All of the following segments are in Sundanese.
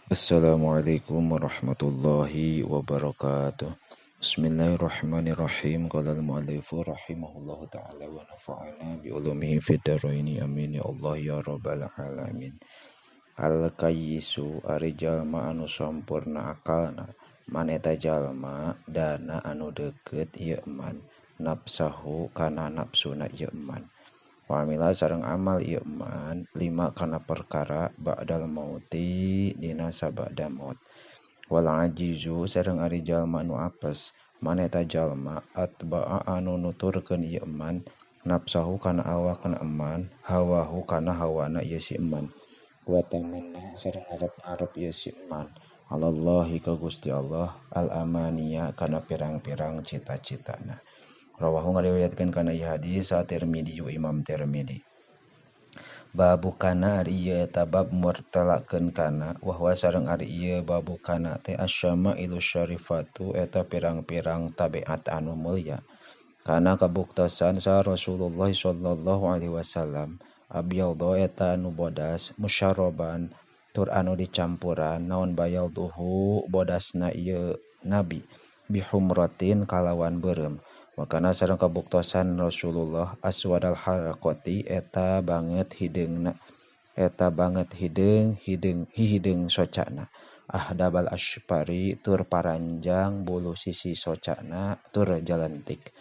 Assalamualaikum warahmatullahi wabarakatuh. Bismillahirrahmanirrahim. Qala al-mu'allifu rahimahullahu ta'ala wa nafa'ana bi ulumihi fid dharaini. Amin ya Allah ya rabbal alamin. Al-kayyisu ari jalma anu sampurna akalna, man eta jalma dana anu deukeut ieu man, nafsahu kana nafsuna ieu man. Wa amila sareng amal ieu man lima kana perkara ba'dal mauti dina sabada maut. Wal ajizu sareng ari jalma nu apes, man eta jalma atba'a anu nuturkeun ieu man nafsahu kana awakna eman, hawahu kana hawana ieu si eman. Wa tamanna sareng ngarep-ngarep ieu si eman alallahi ka Gusti Allah al amaniya kana pirang-pirang cita-citana. Rawahu ngariwayatkeun kana ieu hadis At-Tirmidzi Imam Tirmidzi. Babu kana ari ieu eta bab murtelakeun kana wahwa sareng ari ieu babu kana teh asyamailu syarifatu eta pirang-pirang tabiat anu mulya. Kana kabuktosan sa Rasulullah sallallahu alaihi wasallam abyadha eta anu bodas musyaraban tur anu dicampuran naon bayadhuhu bodasna ieu nabi bihumratin kalawan beureum. Wakana sareng kabuktosan Rasulullah aswadal haraqati eta banget hideungna eta banget hideung hideung hihideung socana ahdabal asfari tur paranjang bulu sisi socana tur jalentik.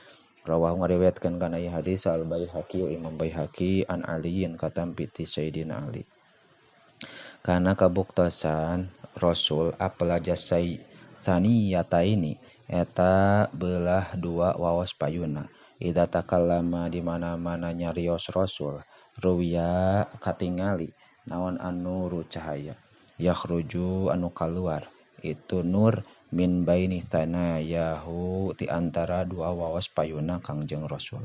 Rawahu ngariwayatkeun kana ieu hadis Al Baihaqi Imam Baihaqi an Aliin katampi ti Sayyidina Ali. Kana kabuktosan Rasul apalajasai tsaniyataini eta belah dua waos payuna idza takallama di mana-mana nyarios Rasul ruwiya katingali naon an-nuru cahaya yakhruju anu kaluar itu nur min baini thanayahu ti antara dua waos payuna Kangjeng Rasul.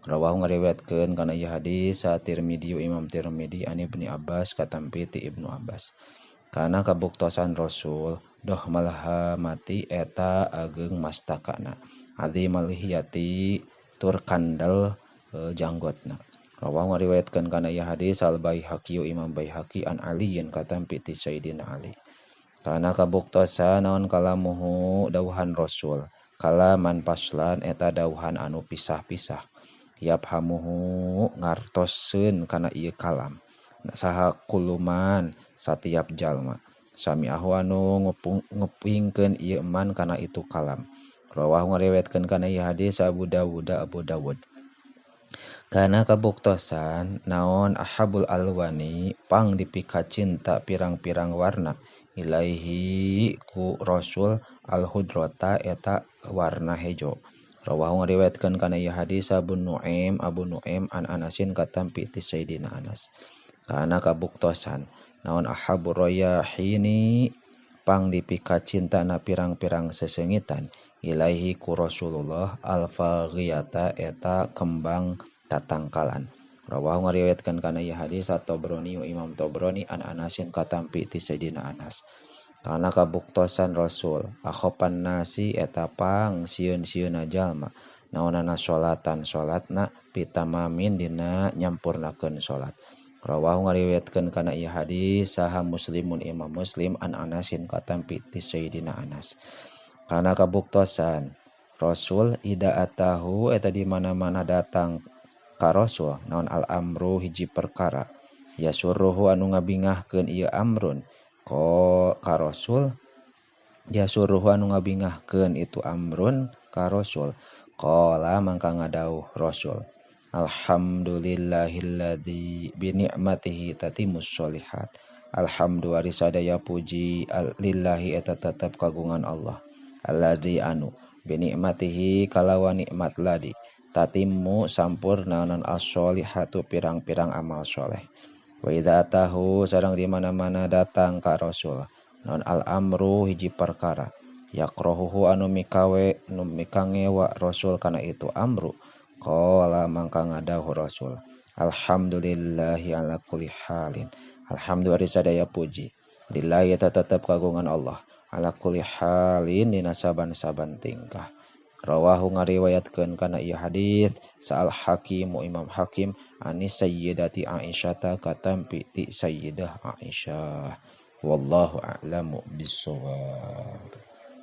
Rawahu ngariwayatkeun kana ieu hadis At-Tirmidzi Imam Tirmidzi an Ibnu Abbas katampi ti Ibnu Abbas. Kana kabuktosan Rasul doh malhamati eta ageung mastakana azimal lihiyati tur kandel janggotna. Rawahu ngariwayatkeun kana ieu hadis Al Baihaqi Imam Baihaqi an Aliin katampi ti Sayyidina Ali. Kana kabuktosan naon kalamuhu dawuhan Rasul kalaman paslan eta dawuhan anu pisah-pisah yaphamuhu ngartoseun kana ieu kalam saha kuluman satiap jalma sami'ahu anu ngupingkeun ieu man kana itu kalam. Rawahu ngariwayatkeun kana ieu hadis Abu Dawud Abu Dawud. Kana kabuktosan naon ahabul alwani pang dipika cinta pirang-pirang warna ilaihi ku Rasul al-hudrata eta warna hejo. Rawahu ngariwayatkeun kana ieu hadis Abu Nuaim Abu Nuaim an Anasin katampi ti Sayyidina Anas. Kana kabuktosan naon ahabur rayahini pang dipika cintana pirang-pirang sesengitan ilaihi ku Rasulullah al-faghiyata eta kembang tatangkalan. Rawahu ngariwayatkeun kana ieu hadis At-Tabrani Imam Tabrani an Anasin katampi ti Sayyidina Anas. Kana kabuktosan Rasul akhopan nasi eta pang sieun-sieunna jalma naonana salatan salatna pitamamin dina nyampurnakeun salat. Rawahu ngariwayatkeun kana ieu hadis saha Muslimun Imam Muslim an Anasin katampi ti Sayyidina Anas. Kana kabuktosan Rasul ida atahu eta di mana-mana datang ka Rasul naon al amru hiji perkara yasurruhu anu ngabingahkeun ieu amrun ko ka Rasul yasurruhu anu ngabingahkeun itu amrun ka Rasul qala mangka ngadauh Rasul alhamdulillahilladzi bi ni'matihi tatimmus sholihat. Alhamdulillah sadaya puji lillahi eta tetep kagungan Allah alladzi anu bi ni'matihi kalawan nikmat ladi tatimmu sampurna naon as-sholihatu pirang-pirang amal soleh. Wa idza atahu sareng di mana-mana datang ka Rasul naon al amru hiji perkara yakrohuhu anu mikawe nu mikangewa Rasul kana itu amru qala mangka ngadawuh Rasul alhamdulillahi ala kulli halin. Alhamdulillah sadaya puji lillahi tetep kagungan Allah ala kulli halin dina saban-saban tingkah. Rawahu ngariwayatkeun kana ieu hadis Sa'al Hakim Imam Hakim anis Sayyidati Aisyah katampi ti Sayyidah Aisyah. Wallahu a'lamu bissawab.